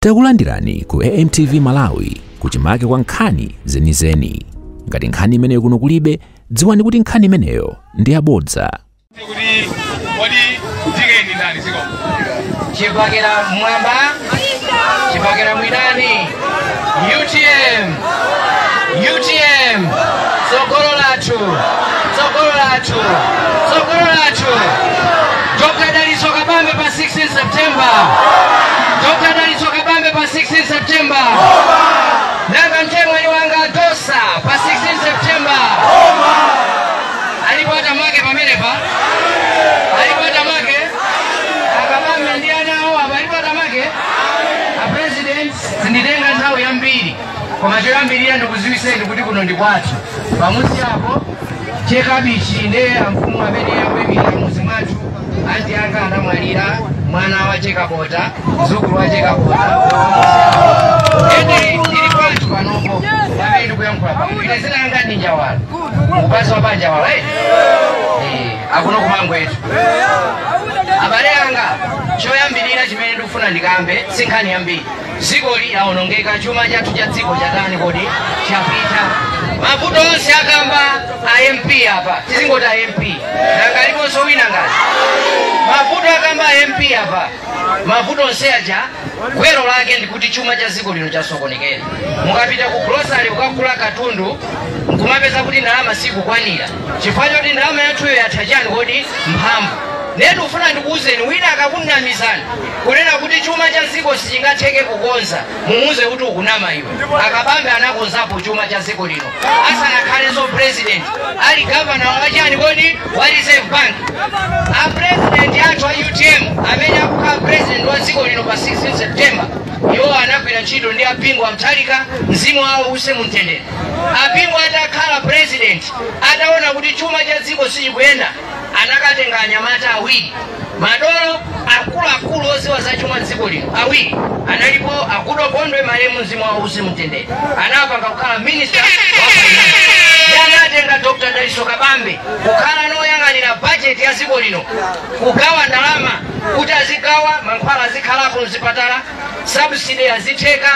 Takulandirani ku AMTV Malawi kuchimake kwa nkhani zenizeni. Ngati nkhani imeneyo kuno kulibe, dziwani kuti nkhani imeneyo ndi yabodza. Kuti kodi tikeni ndani ziko Chipakira mwamba, chipakira mwidani. UTM, UTM, tsogolo lathu, tsogolo lathu, tsogolo lathu. Dr. Dalitso Kabambe pa 16 September. Dr. Dalitso Kabambe pa 16 September. Nanga mchemwali wanga Dosa pa 16 September. Alipo atamake pamenepa, alipo atamake akabambe ndi ana awo apa, alipo atamake. A president, sinditenga nthawi yambiri, koma choyambirira ndikuziwiseni kuti kuno ndi kwathu. Pamuzi apo chekabichi nde amfumu amene akuyimirira muzi mwathu. Anti anga anamwalira, mwana wa Chekabota, mzukulu wa Chekabota. Ende ndili kwathu panopo pamene ndikuyankhula pano. Ine zina anga ndi Njawala, mupasi wa Panjawala, eh? Eh, akuno kumangwetu. Abale anga, choyambirira chimene ndikufuna ndikambe si nkhani yambiri. Dzikoli lawonongeka, chuma chathu cha dziko chatani kodi chapita. Mavuto onse akamba a MP apa, tizingoti a MP, nanga aliponso wina ngati mavuto akamba a MP apa. Mavuto onse aja gwero lake ndikuti chuma cha dziko lino chasokonekera. Mukapita ku grocery kukagula katundu, nkumapeza kuti ndalama sikukwanira chifukwa choti ndalama yathuyo yatha chani kodi mphamvu. Netu ufuna ndikuwuzeni, wina akakunamizani kunena kuti chuma cha dziko sichingatheke kukonza, mumuuze kuti ukunama iwe. Akabambe anakonzapo chuma cha dziko lino asanakhalenso president, ali gavana wachani kodi wa Reserve Bank. A president athu a UTM amene akukhala president wa dziko lino pa 16 September, iwo anagwira ntchito ndi Apingo Amthalika, mzimu wawo use mumtendere. Apingo atakhala president, ataona kuti chuma cha dziko sichikuyenda, anakatenga anyamata awiri, madolo akuluakulu oziwa za chuma dziko lino awiri, analipo Akudo Kondwe, malemu, mzimu wawo use mumtendere, anapanga kukhala minister wa finance. Anatenga Dr. Dalitso Kabambe kukhala noyang'anira budget ya dziko lino, kugawa ndalama kuti azigawa, mankhwala azikhalapo mzipatala, subsidy azitheka,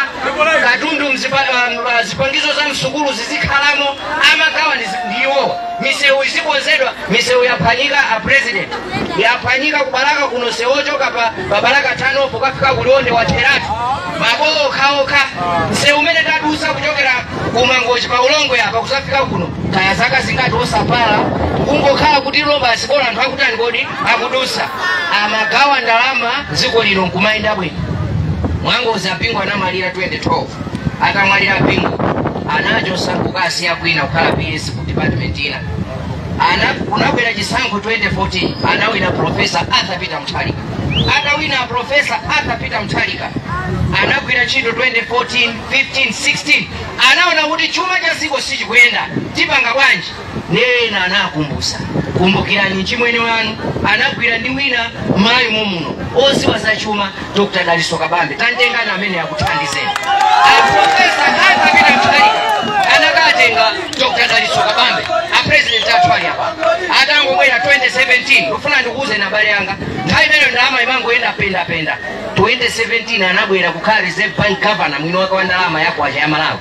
katundu zipangizo za msukulu zizikhalamo. Amagawa ndiwo. Misewu izikonzedwa, misewu yaphwanyika. A president, yaphwanyika kubalaka kuno, sewochoka pa Balaka tanopo kafika kuLionde watheratu, mabowo okhaokha. Msewu umene tadusa kuchokera kuMangochi pa Ulongwe apa kusafika kuno, kaya zaka zingati osapala, kungokhala kuti lobasi bola anthu akutani kodi akudusa. Amagawa ndalama, dziko lino nkumayenda bwino. Mwangozi Apingo anamwalira 2012. Atamwalira Apingo, anachosa kukasiya kwina kukhala PS ku department ina. Ana kunabwera chisankho 2014, anawina Professor Arthur Peter Mutharika. Atawina Professor Arthur Peter Mutharika, anagwira ntchito 2014, 15, 16. Anaona kuti chuma cha dziko sichikuyenda, tipanga bwanji? Nena anakumbusa, kumbukirani chimwene wanu anagwira ndi wina mayi momuno oziwa za chuma, Dr. Dalitso Kabambe, tantengani amene akuthandizeni. A Professor Arthur Peter Mutharika anakatenga Dr. Dalitso Kabambe. A president athu ali apa, atangobwera 2017, ufuna ndikuuze na abale anga, nthawi imene ndalama imangoyenda pendapenda. 2017 anabwera kukhala Reserve Bank governor, mwini wake wa ndalama ya kwacha ya Malawi.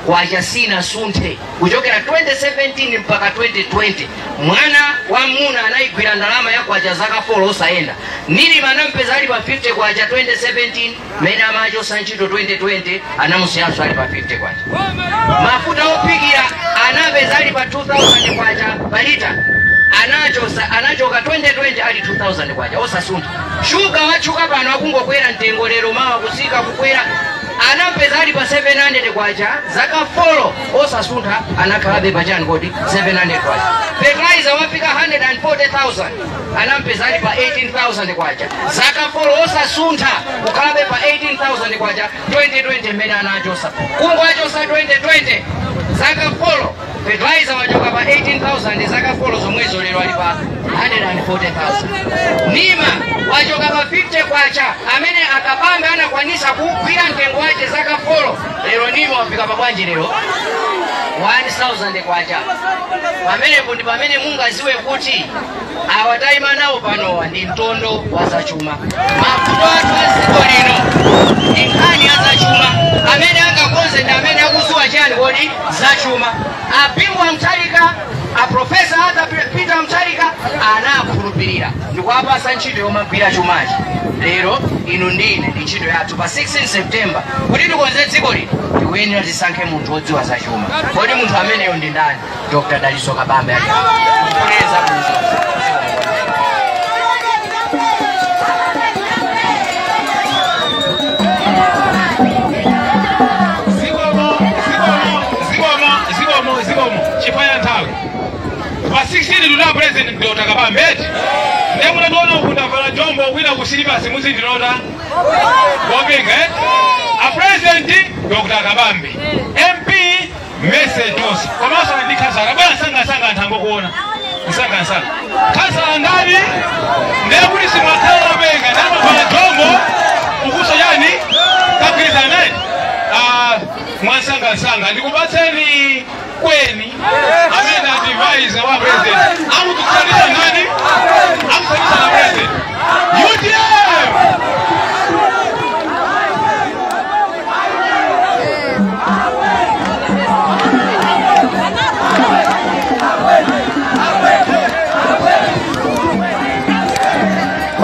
Kwacha sina sunthe kuchokera 2017 mpaka 2020. Mwana wa muna anayigwira ndalama ya kwacha zaka 4 osayenda. Nilima anampeza ali pa 50 kwacha 2017, mene amachosa ntchito 2020 anamusiyanso ali pa 50 kwacha. Mafuta ophikira anapeza ali pa 2000 kwacha pa lita, anachosa, anachoka 2020 ali 2000 kwacha osasuntha. Shuga watchuka pano akungokwera mtengo lero, mawa kusika, kukwera, anampeza ali pa 700 kwacha, zaka 4 osasuntha, anakhalabe pachani kodi 700 kwacha. Fertilizer wafika 140,000, anampeza ali pa 18,000 kwacha, zaka 4 osasuntha, kukhalabe pa 18,000 kwacha 2020 mmene anachosa. Kungoachosa 2020, zaka 4, fertilizer wachoka pa 18,000, zaka 4 zomwezo, lero ali pa 140,000. Nima wachoka pa 50 kwacha amene Akabambe anakwanisa kuugwira mtengo wache zaka 4, lero nima wafika pa bwanji lero? 1000 kwacha. Pamenepo ndi pamene mungaziwe kuti awa tayima nawo panowa ndi mtondo wa zachuma. Mavuto athu a dziko lino ndi nkhani ya zachuma. Amene angakonze ndi amene akudziwa chani kodi zachuma. Abingu wa Mutharika, a Professor Arthur Peter Mutharika anakhulupirira ndikuwapasa ntchito yomagwira chumachi. Lero inu ndine ndi ntchito yathu pa 16 September kuti tikonze dziko lino, tikuyenera tisankhe munthu wodziwa zachuma. Kodi munthu ameneyo ndi ndani? Dr. Dalitso Kabambe. Kuleza bwino. Zikomo, zikomo, zikomo, zikomo, zikomo. Chifaya nthawi. Pa 16 tuna President Dr. Kabambe. Ndiye munationa ukundavala jombo kwina kusilipasi muzindilota. Wopinga eh? A President Dr. Kabambe. MP Mercy Johnson. Komanso ndi khansala. Bwana sangasanga anthu angokuona. Msangasanga. Khansala ndani? Ndiye kuti simwakhala openga. Ndiye mavala jombo ukuso yani? Kagwirizana naye. Mwansangasanga ndikupatseni kweni amene advisor wa president akutukutsanisa nani? Akutsanisa na president UTM.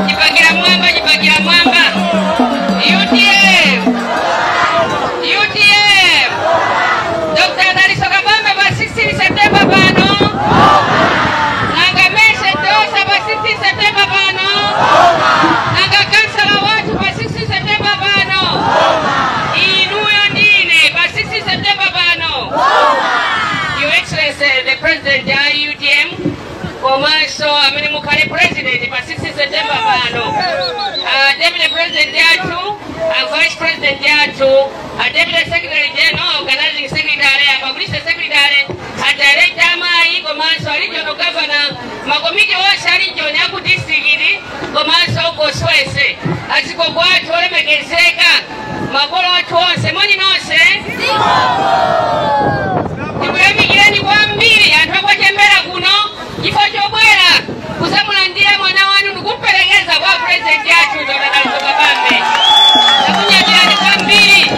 Chipagira mwamba, chipagira mwamba. UTM. UTM. Dr. Dalitso Kabambe pa 16 September pano. Nanga Mercy Dosha pa 16 September pano. Nanga kansala wathu pa 16 September pano. Inuyo ndine pa 16 September pano. Your Excellency, the President ya UTM, komanso amene mukhale President pa 16 September pano. Deputy President yathu, Vice President yathu, Deputy Secretary General, Organizing Secretary, a Publicity Secretary, a Director amayi, komanso a Regional Governor, makomiti onse a region ya ku district, komanso koswese, azigogo athu olemekezeka, makolo athu onse, moni nonse. Ndikuyamikireni kwambiri anthu akwachembera kuno chifukwa chobwera kuzamulandira mwana wanu ndikumuperekeza kwa President yathu Dr. Dalitso Kabambe. Ndakunyadirani kwambiri.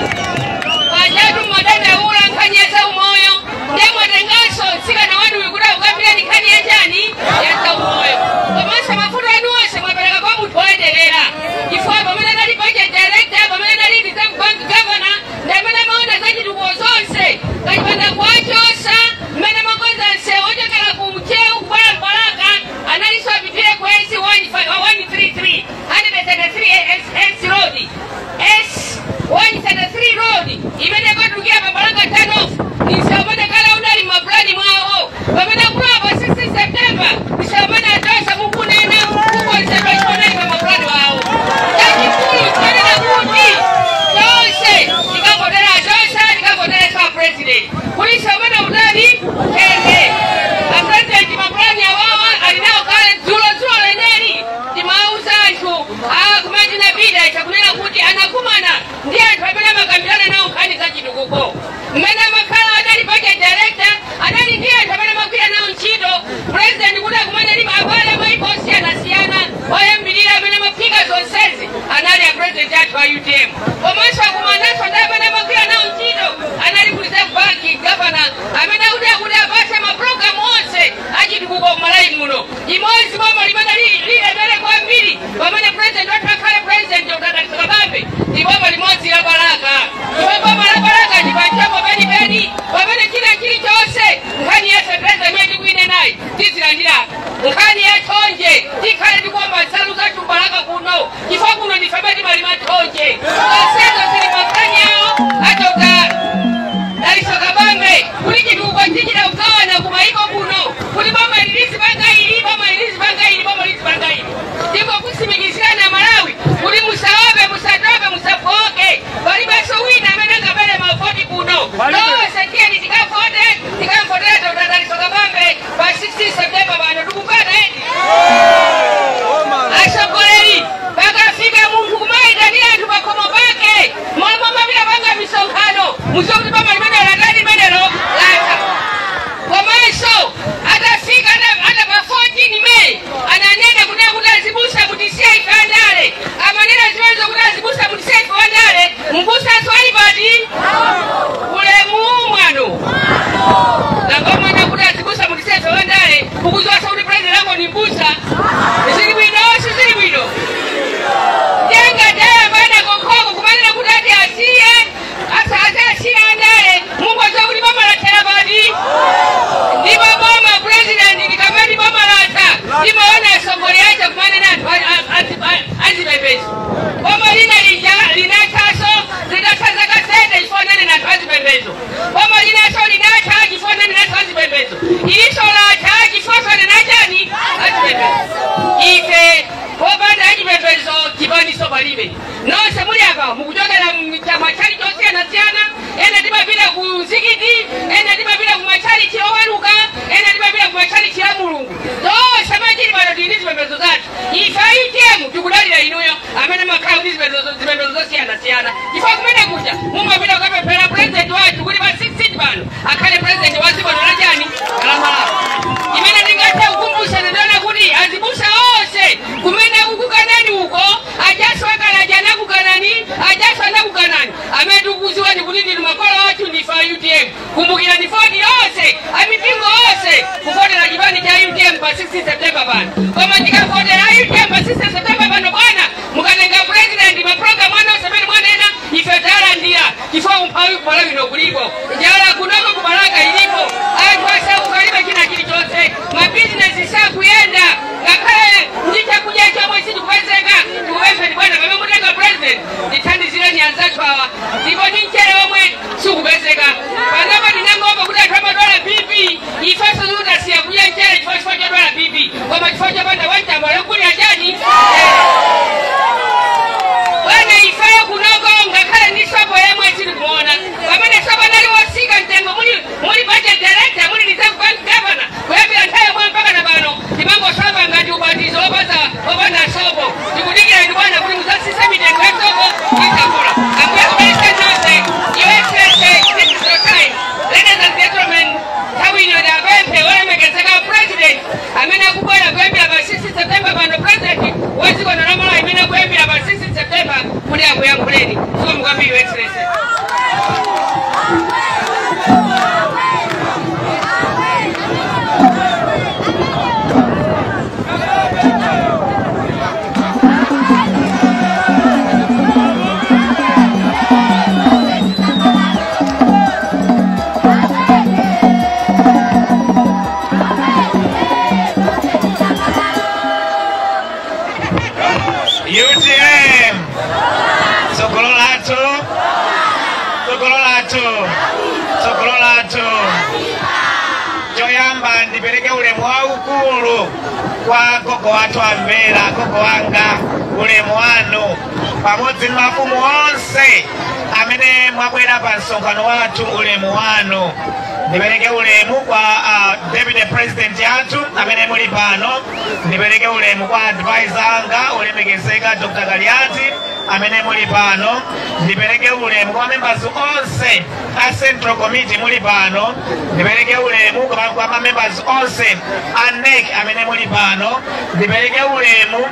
Pajatu mwadandaula nkhani ya zaumoyo, ndiye mwatenganso mtsikana wanuyu kuti akukambirani nkhani ya chani ya zaumoyo. Komanso mafuta anu onse mwapereka kwa munthu woyenderera, chifukwa pamene anali budget director, pamene anali Reserve Bank governor, ndi amene amaona zachitukuko zonse. Kachipanda kwachosa mmene makonza msewu ochokera ku Mchewu kubwera Mbalaka, analinso apitire ku S 133 133 S road, S 133 road imene ikatulukira pa Balaka turn off, ni msewu umene kale unali m'mapulani mwawo. Pamene akuluwa pa 16 September, msewu umene achosa mukunena kukonzedwa chikonali pa mapulani wawo. Chachikulu chikanena kuti tonse tikavotera zonse, tikavoteretsa President kuti msewu umene utali utenge. A President mapulani awawa ali nawo kale. Dzulo dzulo leneli timauza anthu kumene tinapita chakunena kuti anakumana ndi anthu amene amakambirana nawo nkhani za chitukuko. Mmene amakhala anali budget director, anali ndi anthu amene amagwira nawo ntchito. President kuti akumane ndi abale maiko osiyanasiyana, oyambirira amene amaphika zonsezi anali a President athu a UTM. Komanso akumananso ndi amene amagwira nawo ntchito anali ku Reserve Bank governor, amene akuti akuti apase mapulogalamu onse achitukuko m'Malawi muno. Imodzi boma limene lilemere kwambiri pamene President wathu akhale President Dr. Dalitso Kabambe ndi boma limodzi la Balaka. Ndipo boma la Balaka ndi pamchombo penipeni pamene china chilichonse, nkhani ya fetereza imene tikuinenayi tizilandira, nkhani ya thonje tikhale tikuomba nsalu zathu Balaka kuno, chifukwa kuno ndife amene timalima thonje. Zonsezo zili maplani yawo a Dr. Dalitso Kabambe kuti chitukuko chichita kugawana kumayiko kuno, kuti boma ili lizipanga ili, boma ili lizipanga ili, boma lizipanga ili. Ndipo kutsimikizirana Malawi kuti musaope, musatope, musafoke. Palibenso wina amene angabere mavoti kuno. Tonse tiyeni tikavote, tikamvotera Dr. Dalitso Kabambe pa 16 September pano. Tikupata edi? Atsogoleri, pakafika munthu kumayitanira anthu pakhomo pake momwe mapita panga misonkhano, muzokuti boma limene latali limenelo latha. Ananena kuti akuti azibusa kuti siya ife andale. Amanena zimenezo kuti azibusa kuti siya ife andale. Mbusaso ali pati? Ulemu mwano. Nangomwena kuti azibusa kuti siya ife andale. Ukuziwasa kuti president ako ni mbusa. Zili bwino, sizili bwino. Jenga daya bana kokhoko kumanena kuti ati asiye. Asa asiye andale. Mungu aziwa kuti boma lathera pati? Ndipo boma president likamati boma latha, timaona atsogoleri aja kumanena anthu azipembedzo. Boma lina lija linathaso zitatha zaka 7 chifukwa nanena anthu azipembedzo. Boma linaso linatha chifukwa nanena anthu azipembedzo. Iliso latha chifukwa sanena chani? Azipembedzo. Ife popanda achipembedzo chipaniso palibe. Nonse muli apa mukuchokera machali chosiyanasiyana. Ena timapita ku mzikiti, ena timapita ku machalichi oweruka, ena timapita ku machalichi a Mulungu. Tonse machili pano tili ndi zipembedzo zathu. Ife a UTM tikudalira inuyo amene makhala ndi zipembedzo zosiyanasiyana, chifukwa kumene kuja mumapita kukapemphera president wathu kuti pa 16 pano akhale president wa dziko la chani? La Malawi. Imene ndingathe kukumbusana ndiona kuti azibusa onse kumene akukukanani uko, ajaso akalaja anakukanani, ajaso anakukanani, amene tikukuziwani kuti ndinu makolo athu ndife a UTM. Kumbukirani voti onse amipingo onse kuvotera chipani cha UTM pa 16 September pano. Koma tikavotera UTM pa 16 September pano, bwana, mukatenga president, mapulogalamu anu onse amene mwanena ife talandira, chifukwa umphawi ku Malawi ino kulipo, njala kunoko ku Balaka ilipo, anthu asauka, alibe china chilichonse, mabizinesi sakuyenda, ngakhale ndi chakudya chomwe sichikupezeka. Tikupempheni bwana, pamene mutenga president ndithandizireni anzathu awa, ndipo ndi mchere omwe sikupezeka panopa. Ndinangomva kuti anthu amadwala BP. Ifenso tikutasiya kudya mchere chifukwa chodwala BP, koma chifukwa chopanda wamtamba lokulira chani? Bwana, ifeyo kunoko ngakhale ndi sopo yemwe sitikuona, pamene sopo anali wosika mtengo muli budget director, muli reserve bank governor. Kuyambira nthawi yomwe mpaka na pano timangosamba ngati ubatizo wopanda sopo. Tikudikira inu bwana kuti mudzasise mitengo ya sopo isakula. Ambuye akudalitseni nonse. Your Excellency, this is your time. Ladies and gentlemen, nthawi ino ndapemphe olemekezeka president amene akubwera kuyambira pa 6 September pano, president wa dziko la Malawi imene akuyambira pa 6 September, kuti akuyankhuleni. Zikomo kwambiri, Your Excellency. UTM, tsogolo lathu, tsogolo lathu, tsogolo lathu. Choyamba ndipereke ulemu waukulu kwa gogo wathu amvera, gogo wanga, ulemu wanu pamodzi ndi mafumu onse amene mwabwera pa msonkhano wathu, ulemu wanu. Ndipereke ulemu kwa deputy president yathu amene muli pano. Ndipereke ulemu kwa advisor anga olemekezeka Dr. Kaliati amene muli pano. Ndipereke ulemu kwa members onse a central committee muli pano. Ndipereke ulemu kwa members onse a NEC amene muli pano. Ndipereke ulemu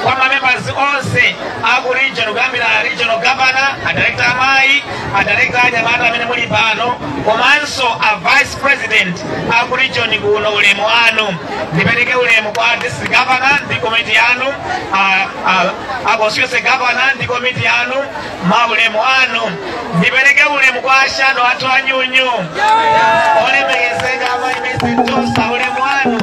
kwa mamembers onse aku region, kuyambira regional governor, a director amayi, a director anyamata amene muli pano, komanso a vice president aku region kuno, ulemu wanu. Ndipereke ulemu kwa district governor ndi komiti yanu, a constituency governor ndi komiti yanu, ma ulemu wanu. Ndipereke ulemu kwa a shadow athu anyunyu olemekezeka amayi Tosa, ulemu wanu,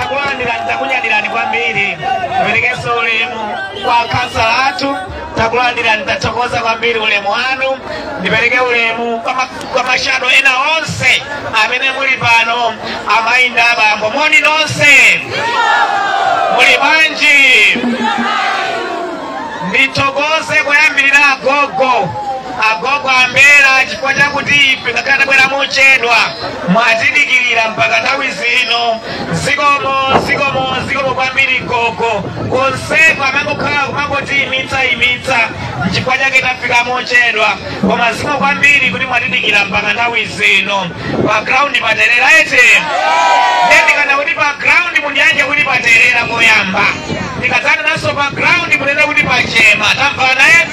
takulandirani, takunyadirani kwambiri. Ndiperekenso ulemu kwa kansala athu, takulandirani, tathokoza kwambiri, ulemu wanu. Ndipereke ulemu kwa ma shadow ena onse amene muli pano, amayi ndi abambo, moni nonse, muli bwanji? Ndithokoze kuyambirira agogo. Agogo ambera chifukwa chakuti ife ngakhale tabwera mochedwa mwatidikirira mpaka nthawi zino. Zikomo, zikomo, zikomo kwambiri gogo. Konseko amangokhala kumangoti imitsa imitsa, nchifukwa chake tafika mochedwa, koma zikomo kwambiri kuti mwatidikira mpaka nthawi zino. Pa ground paterera ete? Ndikana kuti pa ground mundiyankhe kuti paterera koyamba, ndikadzana naso pa ground munene kuti pachema. Tamvana eh?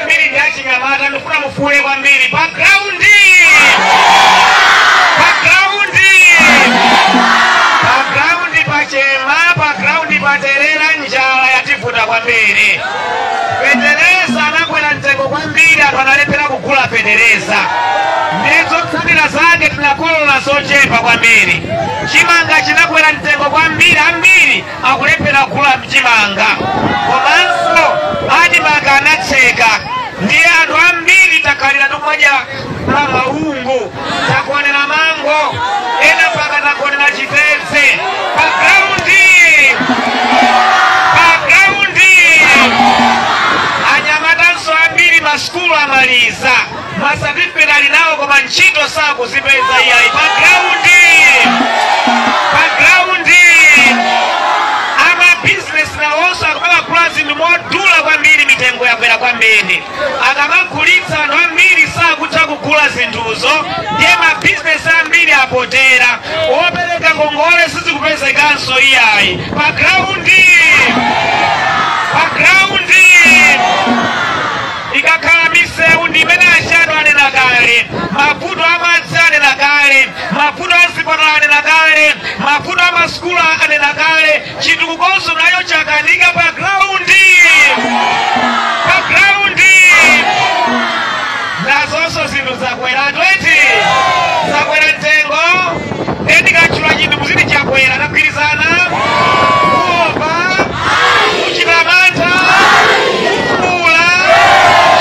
Ambiri ndi achinyamata, ndifuna mufuule kwambiri pa ground, pa ground, pa ground pachema, pa ground paterera. Njala yativuta kwambiri, fetereza anakwera mtengo kwambiri, anthu analephera kugula fetereza, ndizotsatira zake tinakolola zochepa kwambiri. Chimanga chinakwera mtengo kwambiri, ambiri akulephera kugula chimanga, komanso ADMARC anatseka, ndiye anthu ambiri takhalira tikumadya maungu, takuonera mango, ena paka takuonera chitetse. Pa ground, pa ground. Anyamatanso ambiri masukulu amaliza, masatifiketi ali nawo, koma ntchito sakuzipeza iyayi. Pa ground, pa ground. Amabizinesi nawonso akamagula zinthu modula kwambiri, mitengo yakwera kwambiri, akamagulitsa anthu ambiri sakutha kugula zinthuzo, ndiye mabizinesi ambiri apotera, opereka ngongole sizikupezekanso iyayi. Pa ground, pa ground. Ikakhala misewu ndi imene achado anena kale, mavuto amadzi anena kale, mavuto azipatala anena kale, mavuto amasukulu anena kale, chitukukonso nayo chakanika. Pa ground, pa ground. Nazonso zinthu zakwera tweti, zakwera mtengo. Ndikatchula chinthu muziti chakwera. Tagwirizana? Kuopa, kuchita mantha, kufula.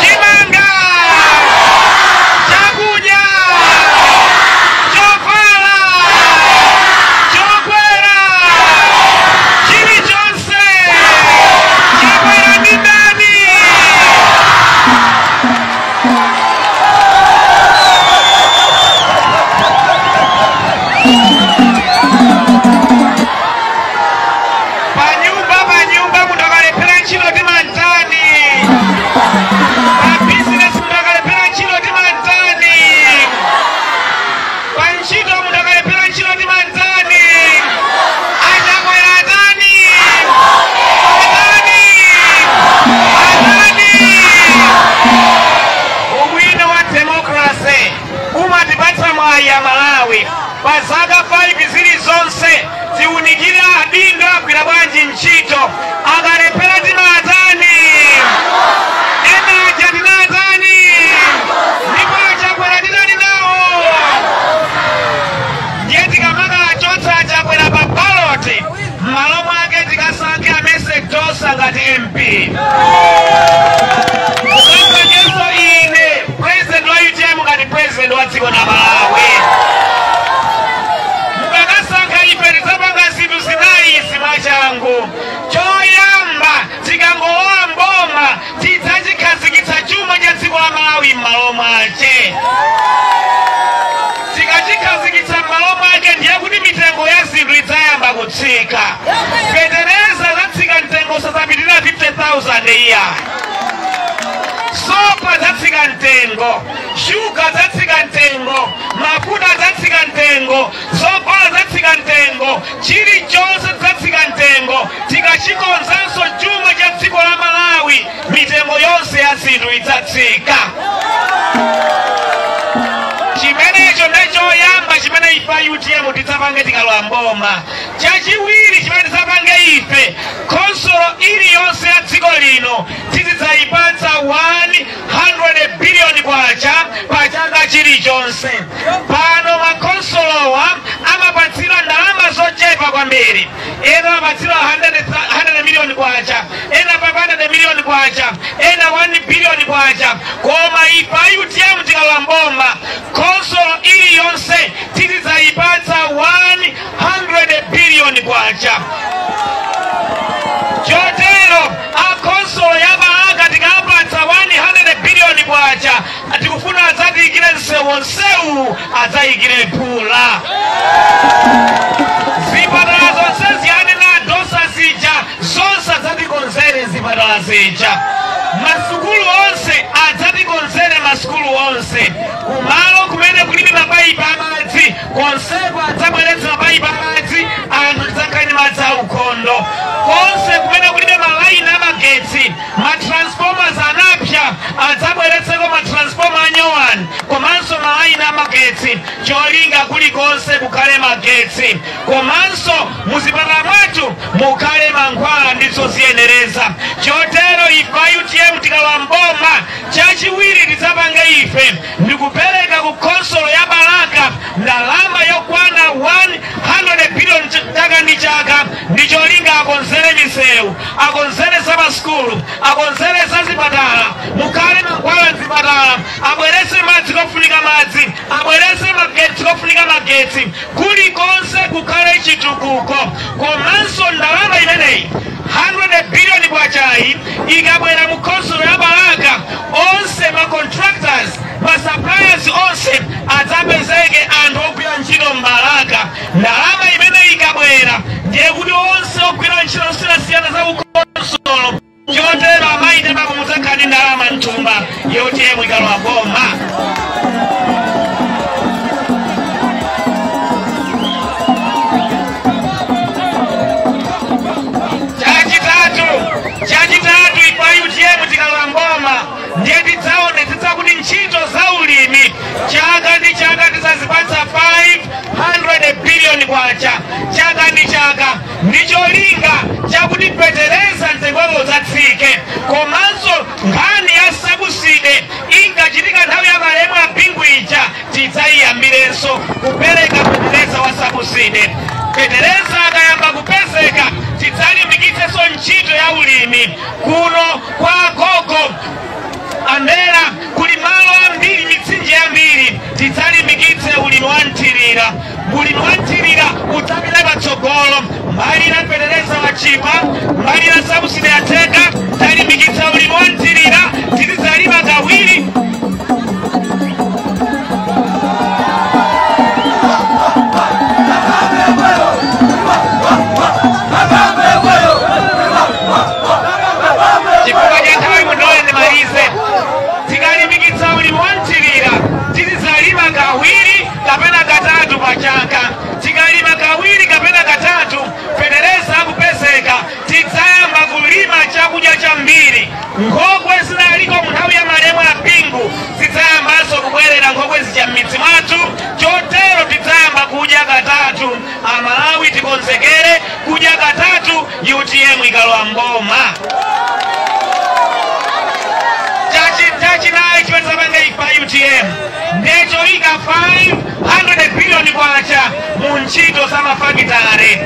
Chimanga, chakudya, chovala, chokwera, chilichonse chakwera ndi ndani? Panyumba, panyumba munthu akalephera ntchito timantani? Pa bizinesi munthu akalephera ntchito timantani? Pa ntchito munthu akalephera ntchito timantani? Achakwera atani? Atani? Atani? Ubwino wa democracy umatipatsa mwayi ya Malawi, pa zaka 5 zilizonse tiunikire adindo agwira bwanji ntchito. Akalephera timatani? Ena aja tinatani? Ndipo Achakwera titani nawo? Ndiye tikamaka achotsa Achakwera pa ballot, m'malo mwake tikasankhe a Mercy Dosah ngati MP, kukasankenso ine president wa UTM ngati president wa dziko la Malawi. Mukakasankha ife tidzapanga zinthu zinayi izi mwachangu. Choyamba, tikangolowa mboma tidzachikhazikitsa chuma cha dziko la Malawi m'malo mwache. Tikachikhazikitsa m'malo mwake, ndiye kuti mitengo ya zinthu idzayamba kutsika. Fetereza zatsika mtengo, sazapitirira 50,000 iya. Sopa zatsika mtengo, shuga zatsika mtengo, mafuta zatsika mtengo, zovala zatsika mtengo, chilichonse zatsika mtengo. Tikachikonzanso chuma cha dziko la Malawi, mitengo yonse ya zinthu idzatsika. Chimenecho ndechoyamba chimene ife UTM tidzapange tikalowa mboma. Chachiwiri chimene tidzapange ife, khonsolo iliyonse ya dziko lino tizidzayipatsa 100 biliyoni kwacha pa chaka chilichonse. Pano makhonsolowa amapatsidwa ndalama zochepa kwambiri, ena amapatsidwa 100 miliyoni kwacha, ena 500 miliyoni kwacha, ena 1 biliyoni kwacha, koma ife UTM tikalowa mboma khonsolo iliyonse tizidzayipatsa 100 biliyoni kwacha. Chotero akhonsolo ya Balaka tikapatsa 100 biliyoni. biliyoni kwacha. Tikufuna adzatiyikire msewu onsewu, adzayikire phula. Zipatala zonse ziyanena dosa zija zonse adzatikonzere zipatala zija. Masukulu onse adzatikonzere masukulu onse. Kumalo kumene kulibe mapayipi amadzi konseko adzabweretsa mapayipi amadzi, anthu tidzakhale ndi madzi aukhondo. Konse kumene kulibe malaini amagetsi, matransformers anapsa, adzabweretseko matransformer anyowani komanso malaini amagetsi, cholinga kulikonse kukhale magetsi. Komanso muzipatala mwathu mukhale mankhwala ndi zoziyenereza. Chotero ife a UTM tikalowa mboma, chachiwiri tidzapange ife ndikupereka ku khonsolo ya Balaka ndalama yokwana 100 billion chaka ndi chaka, ndi cholinga akonzere misewu, akonzere za masukulu, akonzere za zipatala, mukhale mankhwala mzipatala, abweretse madzi kofunika madzi, abweretse magetsi kofunika magetsi, kulikonse kukhale chitukuko. Komanso ndalama imeneyi 100 billion kwachayi ikabwera mu khonsolo ya Balaka, onse ma contractors, ma suppliers onse adzapezeke anthu ogwira ntchito m'Balaka. Ndalama imene ikabwera ndiye kuti onse ogwira ntchito zosiyanasiyana za kukhonsolo. Chotero amayi tembapo mudzakhala ndi ndalama mthumba UTM ikalowa boma. Chachitatu ife UTM tikalowa mboma ndiye tidzaonetsetsa kuti ntchito za ulimi chaka ndi chaka tidzazipatsa 500 billion kwacha chaka ndi chaka, ndi cholinga chakuti fetereza mtengo wake udzatsike. Komanso nkhani ya subsidy inkachitika nthawi ya malemu a Bingu ija tidzayiyambirenso kupereka fetereza wa subsidy. Fetereza akayamba kupezeka tidzalimbikitsenso ntchito ya ulimi. Kuno kwa gogo Ambera kuli malo ambiri, mitsinje yambiri, tidzalimbikitse ulimi wa mthirira. Ulimi wa mthirira udzapita patsogolo. Mbali la fetereza wachipa, mbali la subsidy yatheka, talimbikitsa ulimi wa mthirira, tizidzalima kawiri. Chifukwa cha nthawi mundilole ndimalize. Tikalimbikitsa ulimi wa mthirira tizidzalima kawiri kapena katatu pa chaka. Tikalima kawiri kapena katatu, fetereza akupezeka, tidzayamba kulima chakudya chambiri. Nkhokwe zinaliko mu nthawi ya malemu a Bingu zidzayambanso kubwerera nkhokwe zija m'midzi mwathu. Chotero tidzayamba kudya katatu. Amalawi tikonzekere kudya katatu UTM ikalowa mboma. Chachinayi chimene tidzapanga ife UTM ndechoyika 500 billion kwacha mu ntchito za mafakitale.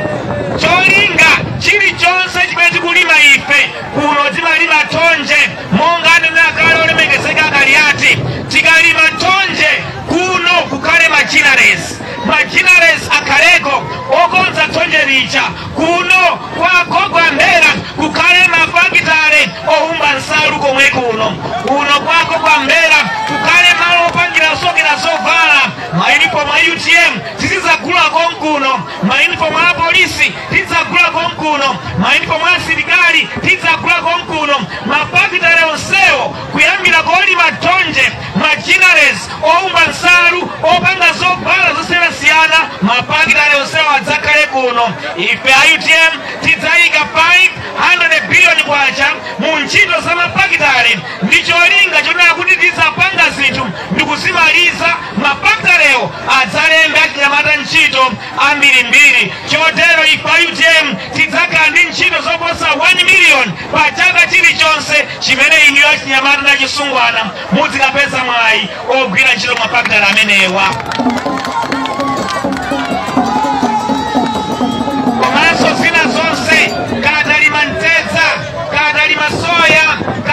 Cholinga chilichonse chimene tikulima ife kuno timalima thonje, monga anena kale olemekezeka Akaliati, tikalima thonje kuno kukhale machinaresi, machinaresi akhaleko okonza thonje lija. Kuno kwa gogo Ambera kukhale mafakitale owumba nsalu komwe kuno. Kuno kwa gogo Ambera kukhale malo opangira osokera zovala. Mayunifomu a UTM tizidzagula konkuno, mayunifomu a polisi tizidzagula konkuno, mayunifomu a asilikali tizidzagula konkuno. Mafakitale onsewo kuyambira kolima thonje, machinaresi owumba nsalu, opanga zovala zosiyanasiyana, mafakitale onsewo adzakhale kuno. Ife a UTM tidzayika 500 billion kwacha mu ntchito za mafakitale ndi cholinga chonena kuti tidzapanga zinthu ndikuzimaliza, mafakitalewo adzalembe achinyamata ntchito ambirimbiri. Chotero ife a UTM tidzakhala ndi ntchito zoposa 1 million pa chaka chilichonse chimene inuyo achinyamata ndi achisungwana muzikapeza mwayi ogwira ntchito mafakitale amenewa. Komanso zina zonse, katalima mtedza, katalima soya,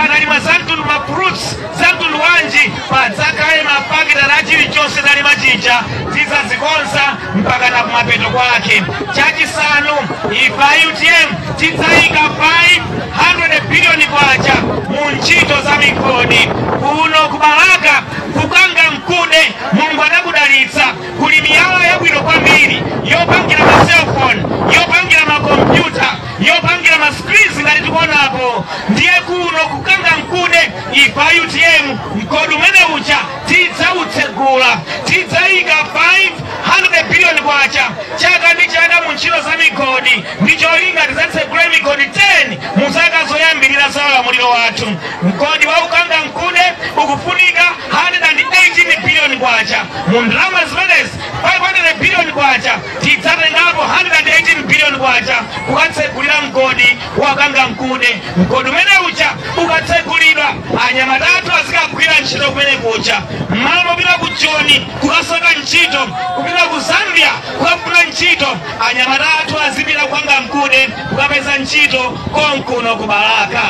Katalima zamtundu ma fruits zamtundu wanji, padzakale mafakitale a chilichonse talima chija, tidzazikonza mpaka na kumapeto kwake. Chachisanu, ife UTM tidzayika 500 billion kwacha mu ntchito za migodi. Kuno ku Balaka, kukanga mkude, Mulungu anakudalitsa, kuli miyala yabwino kwambiri yopangira ma cellphone, yopangira makompyuta, yopangira ma screens ngati tikuonapo. Ndiye kuno kukanga mkude, ife UTM mgodi umene ucha tidzautsegula, tidzayika 500 billion kwacha chaka ndi chaka mu ntchito za migodi, ndi cholinga tidzatsegule migodi 10 mu zaka zoyambirira za ulamuliro wathu. Mgodi wa ukanga mkude ukufunika 118 billion kwacha. Mu ndalama zimenezi 500 billion kwacha tidzatengapo 118 billion kwacha kukatsegulira mgodi wa ukanga mkude. Mgodi umene ucha ukatsegulidwa, anyamata athu azikagwira ntchito kumene kucha, mmalo mopita ku Joni kukasaka ntchito, kupita ku Zambia kukafuna ntchito, anyamata athu azipita kukanga mkude kukapeza ntchito konkuno ku Balaka.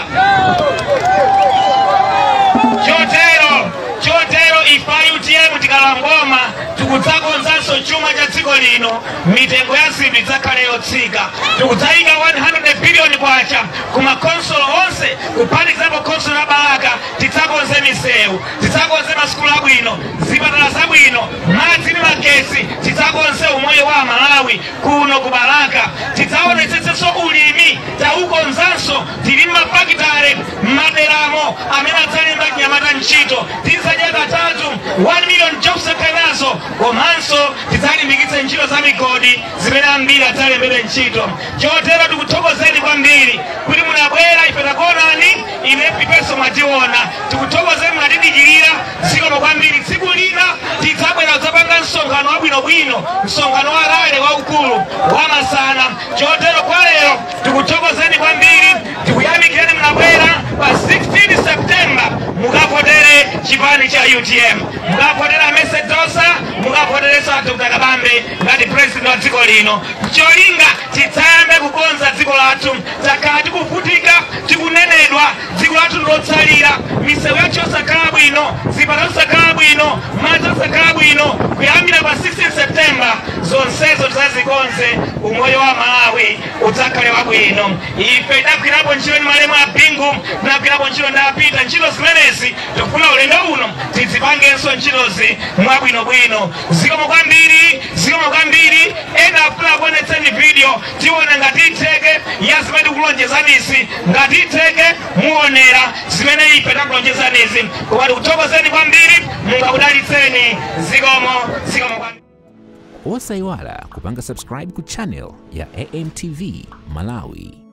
Chotero ife UTM tikalowa mboma tikudzakonzanso chuma cha dziko lino, mitengo ya zinthu idzakhale yotsika. Tikudzayika 100 billion kwacha ku makonsolo onse, kuphatikizapo khonsolo ya Balaka. Tidzakonze misewu, tidzakonze masukulu abwino, zipatala zabwino, madzi ndi magetsi, tidzakonze umoyo wa Malawi kuno ku Balaka. Tidzaonetsetsenso ulimi taukonzanso, tili mafakitale m'maderamo amene adzalemba chinyamata ntchito. Tidzadya katatu 1 million jobs akhalenazo, komanso tidzalimbikitse ntchito za migodi zimene ambiri adzalembedwe ntchito. Chotero tikuthokozeni kwambiri kuti munabwera, ife takuonani, ine ifenso mwationa. Tikuthokozeni, mwatidikirira, zikomo kwambiri. Tsiku lina tidzabwera kudzapanga msonkhano wabwinobwino, msonkhano wa rally waukulu wamasana. Chotero kwa lero tikuthokozeni kwambiri, tikuyamikireni munabwera. Pa 16 September mukavotere chipani cha UTM, mukavotera Mesedosa, mukavoterenso Dr. Kabambe ngati president wa dziko lino. Cholinga tidzayambe kukonza dziko lathu. Takhala tikuvutika, tikunenedwa, dziko lathu ndilotsalira, misewu yathu yosakhala bwino, zipatala zosakhala bwino, madzi osakhala bwino. Kuyambira pa 16 September zonsezo tidzazikonze, umoyo wa Malawi udzakhale wabwino. Ife tidagwirapo ntchito ndi malemu a Bingu, tinagwirapo ntchito ndi apita. Ntchito zimenezi tikufuna ulendo uno tidzipangenso ntchitozi mwabwinobwino. Zikomo kwambiri, zikomo kwambiri. Ena afuna kuonetseni video, tione ngati itheke ya zimene tikulonjezanisi. Ngati itheke muonera zimene ife takulonjezanisi. Koma tikuthokozeni kwambiri, Mulungu akudalitseni. Zikomo, zikomo kwambiri. Osayiwala kupanga subscribe ku channel ya AMTV Malawi.